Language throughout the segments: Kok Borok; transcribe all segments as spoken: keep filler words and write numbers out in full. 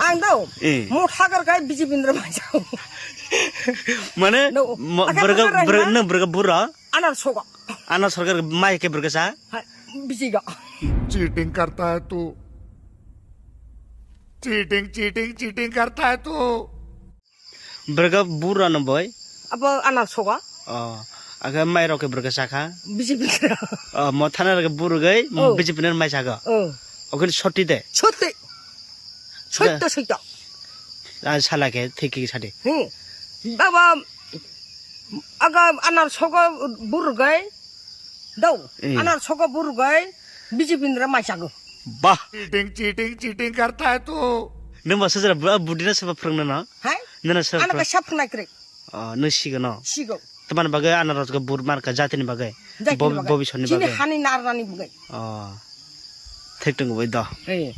Ang do. Eh. Mo thagar kai B J P ni rok mai chao. Mane, no, mo-, aka burga, bura burga, na. No burga bura? Anar sogo. Anar sarkar mai ke burga sa? Hai, bisi ga. Cheating karta hai tu. Cheating, cheating, cheating karta hai tu. Burga bura no boy. Abo anar sogo. Oh, aga mai rok ke burga sa kha? B J P ni rok. Oh, mo thana rok burgai, oh. B J P ni mai sa ga. Oh. Oke soti de. Soti. Sotto, sotto. Ah, sala ke, thik ki sadi. Hmm. Baba, aga anar sogo burgai. Dau. Eh. Anar sogo burgai. B J P ni rok mai chao. Bah. Cheating, cheating, cheating karta hai tu. Nima sajara bu-, budina saba phrang na na? Hai? Nana saba. Ana phrang. Ka sab phnai kre. Oh, no sigo no. Sigo. Teman bagai ana rok bur mar ka jatini bagai. Jatini bagai. Bobi soni bagai. Chini hani narnani bagai. Oh. Thik tung bai do. Eh.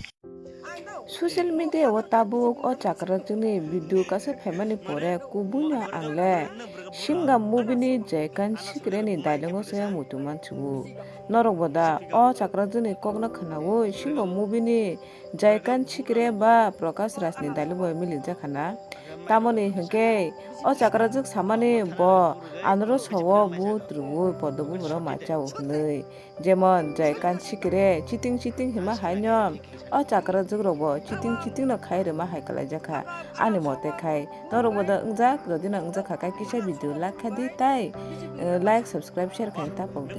Social media o tabuk o chakra chini video kasa phaimani pore kubui no ang le Singham movie ni Jaikan Sikre ni dialogue o se muitu mansugo. Norok bo da o chakra chini kok no khwnaui Singham movie ni Jaikan Sikre ba Prakash Raj ni dialogue bai milijak khana. Tamoni hinkhe o chakra chik samani bo anoro sao bu trubui podo bu borok ma chao hinui. Jemon, jai kan sikire, chiting chiting hima haino, o chakra jugrokbo chiting chiting no khai rwma hai kwlaijakha. Ani mote khai, norokbo da wngjak, jodi no wngjak kha khe kisa video like kha di tai, eh, like, subscribe, share khai ta pok di.